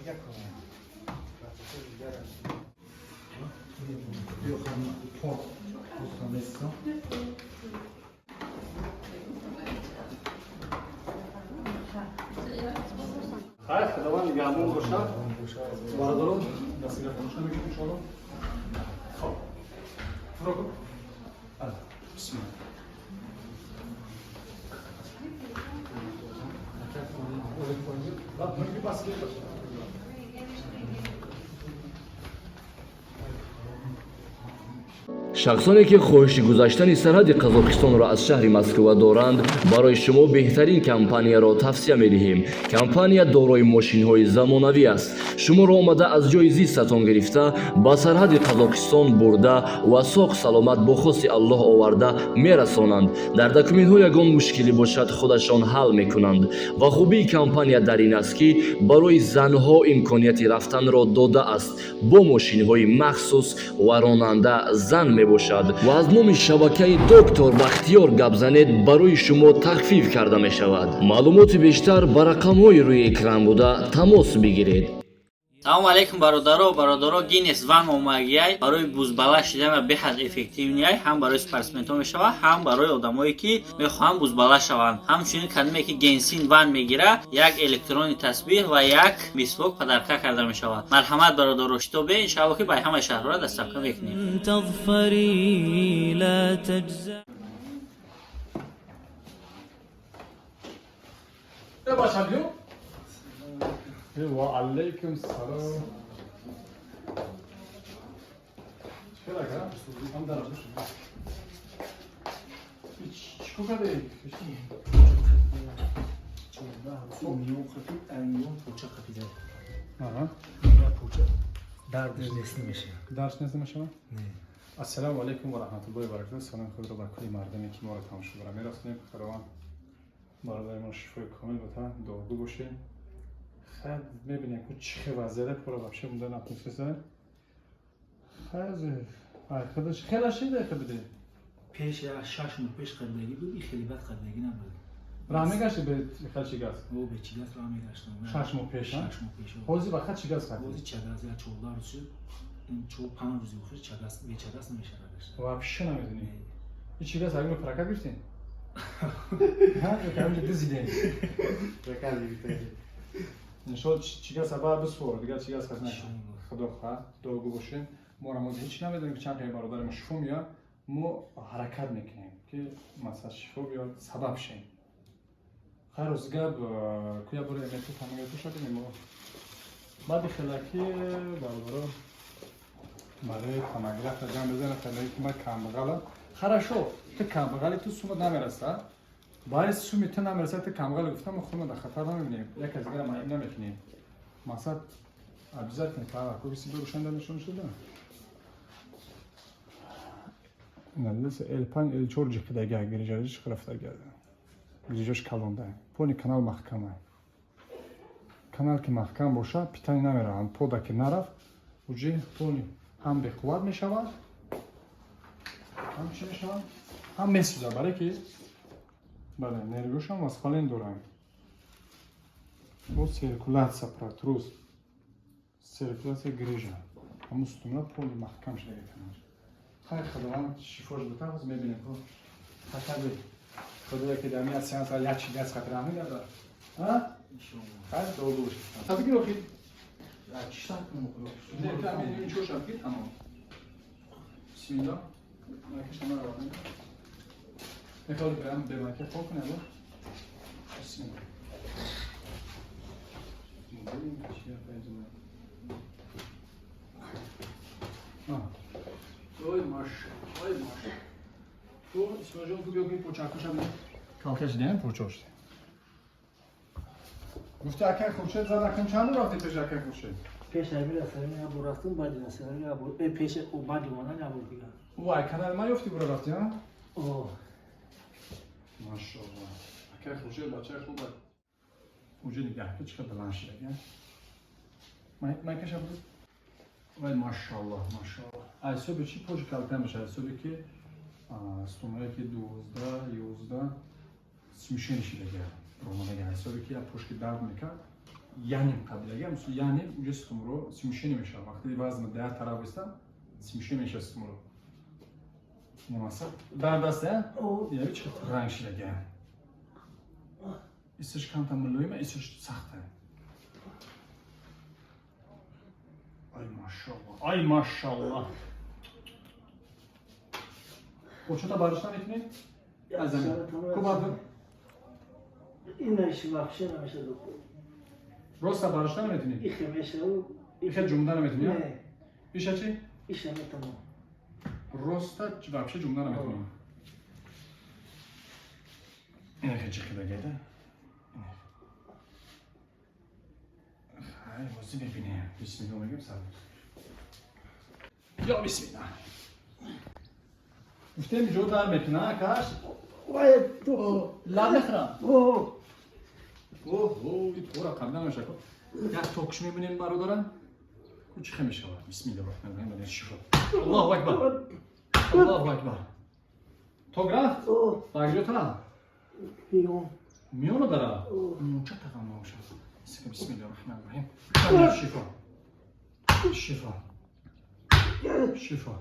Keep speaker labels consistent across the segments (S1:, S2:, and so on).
S1: Хайр, Худованд нигаҳбон бошад. Бародарон, дастгир фаромӯш намекунем, иншоалло. Хоб. Фуро кун. Бисмилла.
S2: Шахсоне, ки хоҳиши гузаштани сарҳади Қазоқистонро аз шаҳри Москва доранд, барои шумо беҳтарин компанияро тавсия медиҳем. Компания дорои мошинҳои замонавӣ аст. Шуморо омада аз ҷои зистатон гирифта, ба сарҳади Қазоқистон бурда ва соғ саломат бо хости Аллоҳ оварда мерасонанд. Дар документҳо ягон мушкилӣ бошад, худашон ҳал мекунанд. Ва хубии компания дар ин аст, ки барои занҳо имконияти рафтанро додааст бо мошинҳои махсус ва ронанда зан мебошад. Ва аз номи шабакаи Доктор Бахтиёр гап занед, барои шумо тахфиф карда мешавад. Маълумоти бештар ба рақамҳои рӯи экран буда тамос бигиред.
S3: Салому алейкум, бародаро. Бародаро, Гиннес Ван омагиай барои бузбала шидан беҳад эффективный ай, ҳам барои спортсменҳо мешавад, ҳам барои одамое, ки мехоҳанд бузбала шаванд. Ҳамчунин кадоме ки Генсин Ван мегира, як электронный тасбиҳ ва як мисвок подарка карда мешавад. Марҳамат, бародаро, шитобе, иншаалло, ки ба ҳамаи шаҳрҳоро доставка мекунем.
S4: تظفري لا تجزع.
S1: Бача, биё. Ва алайкум салом. Чӣ ака? Ҳам дар чӣ кор кардӣ?
S5: Миён қапид, миён поча қапида.
S1: Аҳа.
S5: Поча дардаш нест намешавад.
S1: Дарш нест намешавад?
S5: Не.
S1: Ассалому алайкум ва раҳматуллоҳи ва баракатуҳ. Салом худро ба кулли мардуме, ки моро тамошо дорад, мерасонем. Худованд бародари мо шифои комил бата, дуогӯ бошед. Хайр, мебинем, ку чӣ хел вазъияте пора вообще мунда натунистеса. Хайр, ай худаш хела шида хабиде.
S5: Пеш як 6 моҳ пеш қабилагӣ буд, и хеле бад қабилагӣ набуд.
S1: Раҳ мегашти бе хел чигаз?
S5: О, бе чигаз раҳ мегаштам.
S1: 6 моҳ пеш, а?
S5: 6 моҳ пеш.
S1: Ҳозир ба хат чигаз хати?
S5: Ҳозир чагаз як 14 рӯз шуд. Ин чор панҷ рӯзи охир чагаз бе чагаз намешавад гашта.
S1: Вообще намедонӣ. И чигаз агар прокат гирифтем? Ҳа, камҷа дизидем. Иншоалло, чигаз абар бисвор, дигар чигаз хат накун. Худо хоҳад, дуогӯ бошем. Мо рамози ҳеҷ намедонем, ки чанд қадар бародари мо шифо меояд. Мо ҳаракат мекунем, ки масалан шифо биёд, сабаб шем. Хайр, рӯзи гап, ку як бори МРТ тамография шудем мо. Баъди хелаки бародаро барои томография ҷамъ бизанед, хелаки ки ман камбағалам. Хорошо, ту камбағали, ту сумат намераса. Барои суми ту намераса, ту камбағали гуфтам, мо худмо дар хатар намебинем. Як аз дигара маъюб намекунем. Мақсад обязательно права. Кубиси берушанда нишон шуда. Налиса L5 L4 ҷиқидага гирижаҷиш рафтага. Гирижош калонда. Пони канал маҳкама. Канал ки маҳкам боша, питани намераванд. Пода ки нарафт, уже пони ҳам беқувват мешавад, ҳам чӣ мешавад? Ҳам месӯзад, барое ки бале, нервҳошам воспален доранд. Бо циркуляция протруз. Циркуляция грижа. Ҳамун сутунра пони маҳкам шуда канал. Хайр, Худованд шифош бита, ҳозир мебинем ку. Хатаби Худоя ки дар мият сеанс як чи газ хатра намегардад. А? Хайр, дуогӯ бошед. Та бигир охи. Не, та ми чоша бигир тамом. Бисмилла. Накашам равам. Мехоҳед берам бемака хоб кунем, бо? Бисмилла. Бибинем чӣ гап инҷо. А. Ой, машалло, ой, машалло. Ту Исмоилҷон, ту биё, ки почакуша бибин. Калкаш дидем почош. Гуфти акай Хуршед зад, акам чанд рафти пеш акай Хуршед?
S5: Пеш ами расани я бор рафтам, баъди расани я бор, пеш баъди омадан я бор дигар.
S1: Ӯ ай канали ман ёфти бура рафти, а?
S5: О.
S1: Машалло. Акай Хуршед бачаи хуб аст. Уҷа нигаҳ ки чӣ қадр баланд шуда, ман каша буд. Вай, машалло, машалло. Ай ҳисоби чӣ поҷи калка мешавад? Ҳисоби ки сумое ки 12, 11 смешение шидага ромадага, ҳисоби ки як пошки дард мекард. Яним қабилаги, яним уҷа сутунмуро смещение мешавад. Вақте вазн дар як тараф бистам, смещение мешавад сутунмуро. Намаса дар даст, яви чӣ ранг шидаги. Исиш камтар мулоима, исиш сахта. Ай машалло, ай машалло. Почота бардошта метунӣ? Аз замин. Ку бардор.
S5: Ин вообще намеша, доктор.
S1: Роста бардошта наметунӣ?
S5: Ихе меша.
S1: Ихе ҷумда наметунӣ? Иша чӣ?
S5: Иша метавонам.
S1: Роста вообще ҷумда наметунӣ. Инахе ҷиқидагайда. Хай, бозӣ мебинем. Бисмилла мегӯем, сар. Ё бисмилла. Гуфтем ҷо дар мекуна, каш?
S5: Вай, доктор.
S1: Лаб мехӯрам.
S5: О.
S1: Оҳо, и пора қабла намешава. Як токш мебинем, бародарам. Ку чӣ хел мешавад? Бисмилла раҳмани раҳим, баъд шифо. Аллоҳу акбар. Аллоҳу акбар. Ток рафт?
S5: О.
S1: Ба куҷо та?
S5: Миён.
S1: Миёно дара? Миёнча тағам набошад. Бисмилла раҳмани раҳим. Шифо. Шифо. Шифо.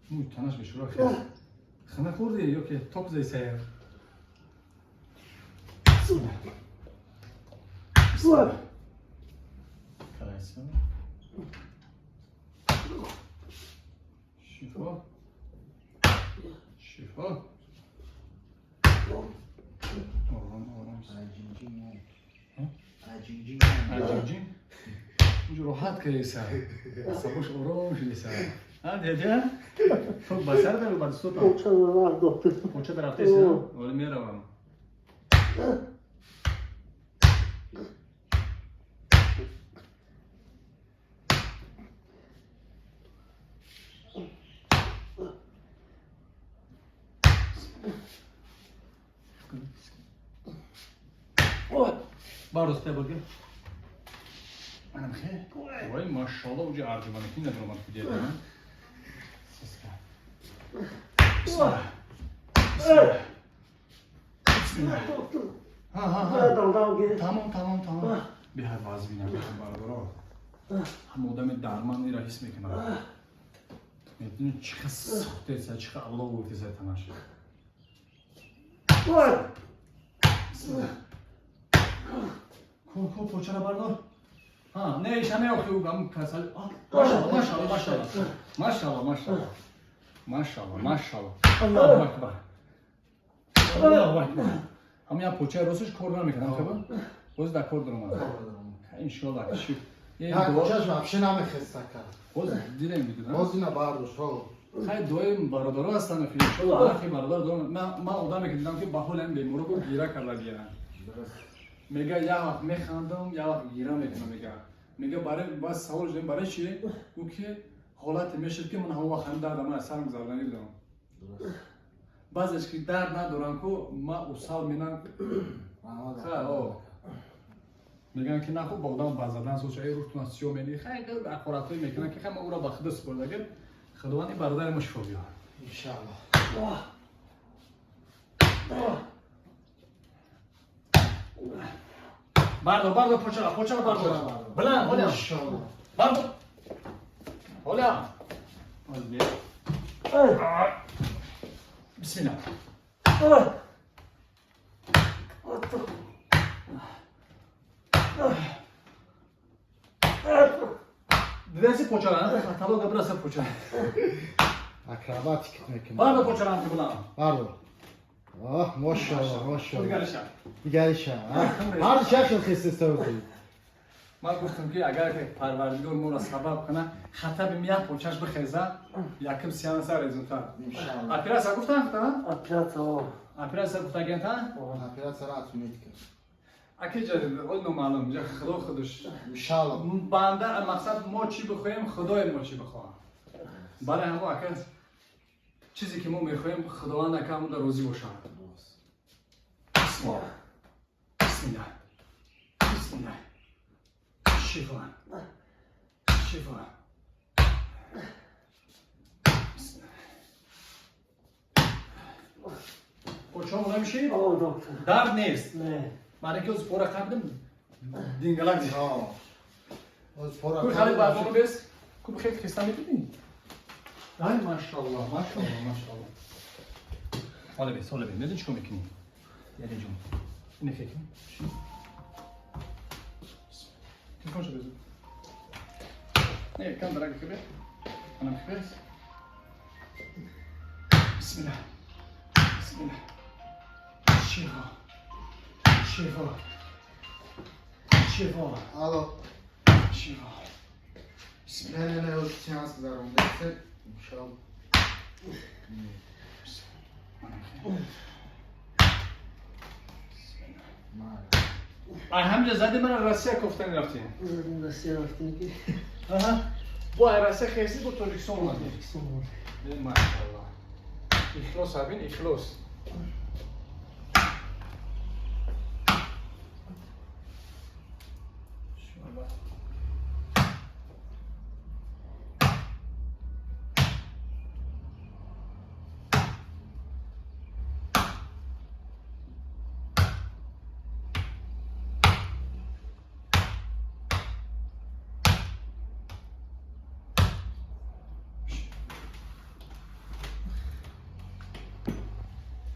S1: Мӯй танаш бешура хел. Хана хӯрдӣ ё ки ток зай саяр? Шифо. Шифо. Ором, ором. Аҷинҷин. Инҷо роҳат кардеса. Сабош ором шудеса. А, дядя? Ту ба сар дару ба дастото?
S5: Поча рафт, доктор.
S1: Поча рафтеса? Вале меравам. Бардост бурги. Манам хе. Вой, машалло, уҷа арҷуманакӣ надоромад ки дядя. Сиска. Бисмилла. Бисмилла. Бисмилла. Ҳа, ҳа, ҳа. Тамом, тамом, тамом. Беҳад вазн бинам, беҳад бародаро. Ҳам одами дарман ира ҳис мекунад. Медонӣ чӣ хел сӯхтеса, чӣ хел алло гуфтеса танаш. Бисмилла. Ку, ку, почара бардор. Ҳа, не, иша не охи ам касал. Машалло, машалло, машалло. Машалло, машалло. Машалло, машалло. Аллоҳу акбар. Аллоҳу акбар. Ҳам як почаи росташ кор намекунад, хеба? Боз дар кор даромад. Иншоалло, шиф.
S6: Як почаш вообще намехеста кард.
S1: Боз дидем видео.
S6: Боз ина бардошт, ҳо.
S1: Хай дуои бародаро ҳастанд, иншоалло бархи бародар дорам. Ман одаме ки дидам ки ба ҳоли ҳамин беморо гуфт гира карда гиранд. Мега як вақт механдам, як вақт гира мекунам, мега. Мега барои баъд савол шудем барои чӣ? Гуфт ки ҳолате мешуд ки ман ҳамон вақт ҳамин дарда ман аз сарам гузаронданӣ будам. Баъзеш ки дард надорам ку ман усал менам. Ха, о. Мегӯянд ки нахуб ба одам базадан соча, эй рӯҳтун аз сиёҳ мени. Хай ҳақоратҳое мекунанд ки хай ман ӯро ба худо супурдагим. Худованд ин бародари мо шифо биёрад.
S6: Иншааллоҳ.
S1: Бардор, бардор почара, почара бардор. Билан, ҳолям.
S6: Иншааллоҳ.
S1: Бардор. Ҳолям. Бисмилла. Дидаси почара, талога бираса почара.
S6: Акробатик мекунад.
S1: Бардор почарам ки билан.
S6: Бардор. Оҳ, машаллоҳ, машаллоҳ.
S1: Дигариша.
S6: Дигариша. Ҳар шахл хисиста буд.
S1: Ман гуфтам ки агар ки Парвардигор моро сабаб кунад, хатаби як почаш бихеза, якум сеанса результат.
S6: Иншааллоҳ.
S1: Операция гуфтан та?
S5: Операция, о.
S1: Операция гуфтаган та?
S6: Операция отменить кард.
S1: Аки ҷа ол номаълум, ҷа Худо худаш.
S6: Иншааллоҳ.
S1: Банда мақсад мо чӣ бихоҳем, Худои мо чӣ бихоҳад. Бале ҳамо ака чизе ки мо мехоҳем, Худованд ака ҳамон розӣ бошад. Бисмилла. Бисмилла. Бисмилла. Шифо. Шифо. Почому намешӣ?
S5: О, доктор.
S1: Дард нест.
S5: Не.
S1: Ман ки пора қабдим, Дингалак.
S6: Ҳо. Боз пора.
S1: Ку хали бардону бес. Ку бихел хиста метини? Ай машаллоҳ, машаллоҳ, машаллоҳ. Ҳола бес, ҳола бес. Медонӣ чикор мекунӣ? Яде ҷон. Ине фекр. Телефоншо безу. Не, кам дарак хебе. Анам хебес. Бисмиллаҳ. Бисмиллаҳ. Шифо. Шифо. Шифо.
S6: Алло.
S1: Шифо.
S6: Не, не, не, оз сеанс гузаронда. Иншаллоҳ.
S1: Ай ҳамҷа зади мана Россия кофтан рафтем.
S5: Задим Россия рафтем ки
S1: Аҳа. Бо ай Россия хеси бо Тоҷикистон омадем.
S5: Тоҷикистон омадем.
S1: Машаллоҳ. Ихлос абин, ихлос.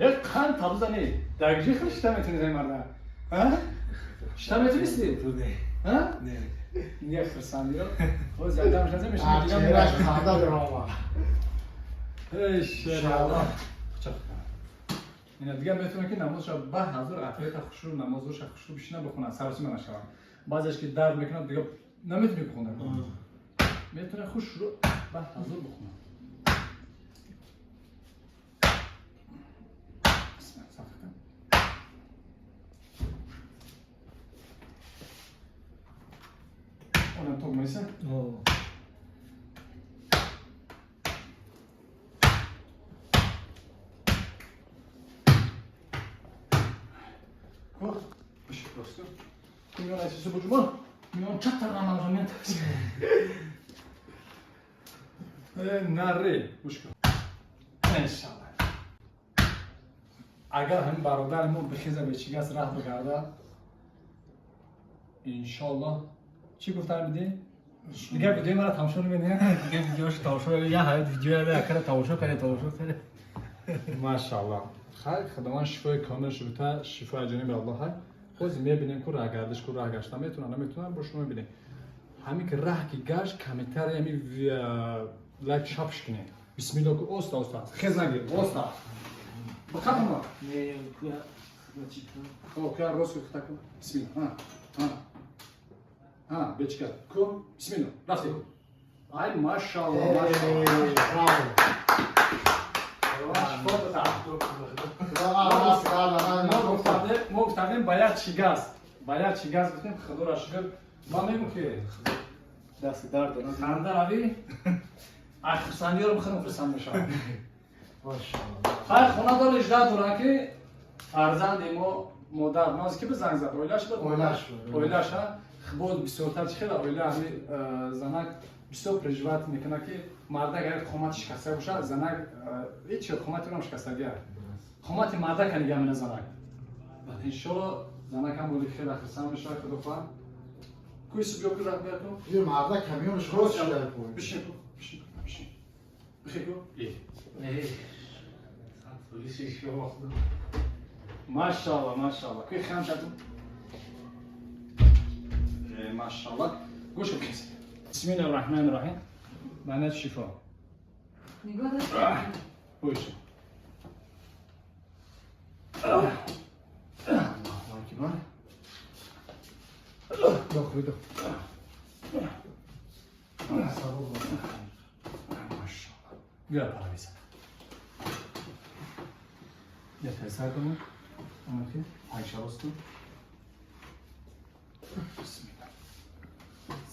S1: Як қан табза не. Даргижи хел шита метунӣ зай марда. Ҳа? Шита метунисти? Ҳа?
S5: Не.
S1: Не хурсандиро. Боз якдам шаза мешина дигар
S6: Чеҳраш ханда даромад.
S1: Эй шер Аллоҳ. Ина дигар метавонад ки намозша ба ҳазор атлета хушрӯ намозоша хушрӯ бишина бихонад, саросима нашавад. Баъзеш ки дард мекунад, дигар наметавонӣ бихонад. Метавонад хушрӯ ба ҳазор бихонад. Онам ток майса? Биши просто. Миён айсису буҷумон. Миён чаттар намаза миён. Э, наре, гӯш кун. Иншаллоҳ. Агар ҳамин бародари мо бихеза бечигас раҳ бигарда, иншаллоҳ. Чӣ гуфтан бидӣ? Дигар видеои маро тамошо намедиҳӣ?
S5: Дигар видеошо тамошо я ҳаёт видеоя акара тамошо кардем, тамошо кардем.
S1: Машаллоҳ. Хайр, Худованд шифои комил шута, шифои аз ҷониби Аллоҳ ҳай. Боз мебинем ку раҳгардиш ку раҳ гашта метавонад, наметавонад, бо шумо мебинем. Ҳамин ки раҳ ки гашт, камитар ҳами лайк шапш кунед. Бисмиллоҳ ку оста оста. Хез нагир, оста. Бақат ма.
S5: Не, куя значит.
S1: О, куя рост ку так. Бисмиллоҳ. Ҳа. Ҳа. Ҳа, бечка. Ку, бисмиллоҳ. Рафтем. Ай машаллоҳ, машаллоҳ.
S6: Браво.
S1: Шифо додам.
S6: Худо
S1: Мо гуфтадем ба як чӣ газ. Ба як чӣ газ гуфтем, Худоро шукр. Ман мегӯм ки
S5: Дасти дард дорад.
S1: ханда равӣ, ай хурсандиёро бихӯрам хурсанд мешавам.
S6: Машаллоҳ.
S1: Хай хона дор ижда дорам ки фарзанди мо модар ноз ки бизанг зад, оилаш буд?
S6: Оилаш буд.
S1: Оилаш, ҳа? Боз бисёртар чӣ хела оила ҳами занак бисёр переживать мекунад ки мардак агар қомати шикаста бошад, занак ҳеҷ қомати урам шикастагия. Қомати мардака нигаҳ мена занак. Иншолло занак ҳам боли хела хурсанд мешавад, худо хоҳад. Куи субё ку раҳ бия ку?
S6: Ин марда камёнш рост шуда ку.
S1: Бишин ку, бишин ку, бишин. Бихе ку? Е.
S5: Не. Полиси шо.
S1: Машаллоҳ, машаллоҳ. Куи хам шаду? Машаллоҳ. Гӯш кун. Бисмиллаҳир раҳмонир раҳим. Маънат шифо.
S7: Нигоҳ дошт.
S1: Боши. Аллоҳу акбар. Дох, дох. Машаллоҳ. Бیا парависа. Я тайсар кунем. Омаки, айша росту. Бисмиллаҳ.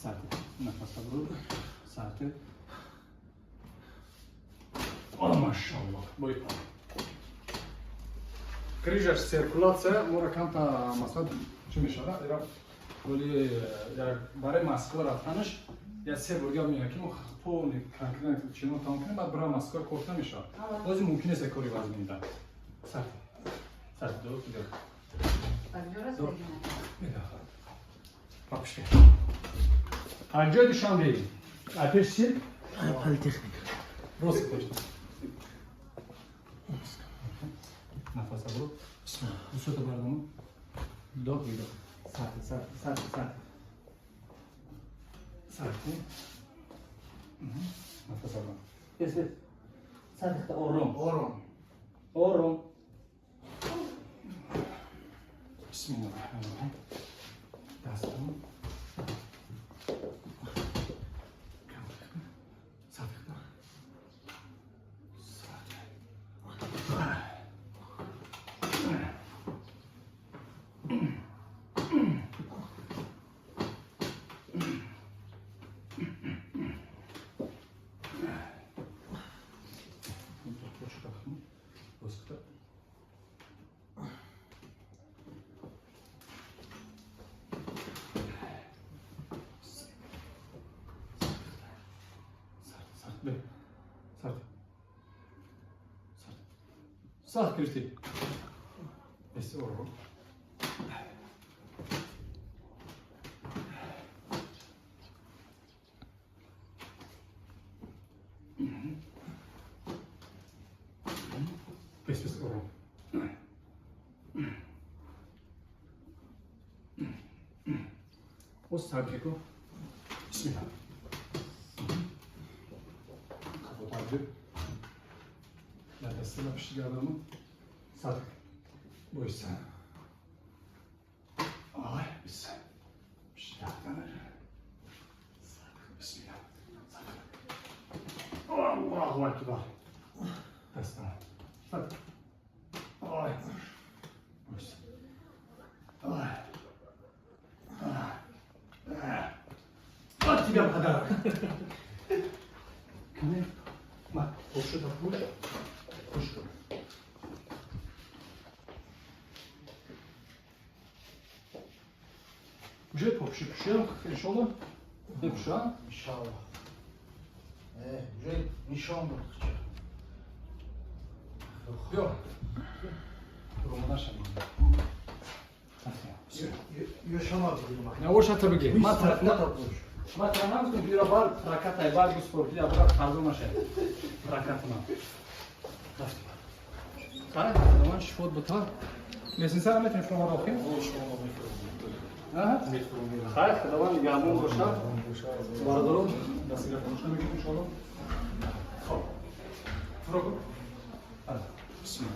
S1: Сарти. Нафас бирор. Сарти. О, машаллоҳ. Бой пара. Крижаш циркулятсия моро камта масалан чӣ мешавад? Ира вале барои Москва рафтанаш я се бор гап меояд ки мо полный конкретно чино тамом кунем, баъд бира Москва кофта мешавад. Бози мумкин нест кори вазмин дар. Сарти. Сарти ду дигар.
S7: Аз ҷо раст
S1: Дох.
S7: бигирам.
S1: Мегахад. Папушка. Ҷои Душанбе. А пеш чи?
S5: Политехника.
S1: Рост пеш. Нафас абро. Бисёрта бардому. Вдох, выдох. Сарти, сарти, сарти, сарти. Сарти. Нафас абро. Yes, yes. Сарти, ором.
S6: Ором.
S1: Ором. Бисмиллаҳир-раҳмонир-раҳим. Дастам. Сарти. Сарти. Сахт гирифтӣ. Бес ором. Бес, бес, ором. Оз сарбико. Бисмилла. Капотар. Дар дастила пишти гардану. Садқ. Бойса. Ай, бис. Пишти гарданар. Садқ. Бисмилла. Садқ. Аллаху акбар. Дастана. Садқ. Ай. Бойса. Ай. Вот тебе подарок. Кане? Ма, пушу да пуш. Пуш. Уже пуши пуши, иншаллах. Не пуша?
S6: Иншаллах. Уже нишон дод.
S1: Биё. Романаша.
S6: Ёшама бигирма.
S1: Навошата бигир. Ма
S6: Ма пуш.
S1: Ма транам кун бира бар прокат ай бар гуспор бира бар қарзо наша. Прокат ма. Хай, ман шифот бута. Месинса метрем шумо рохим? Хай, худованд нигаҳбон боша. Бародарон, дастгир фаромӯш намекунем иншоалло. Хоб. Фуро кун. Бисмилла.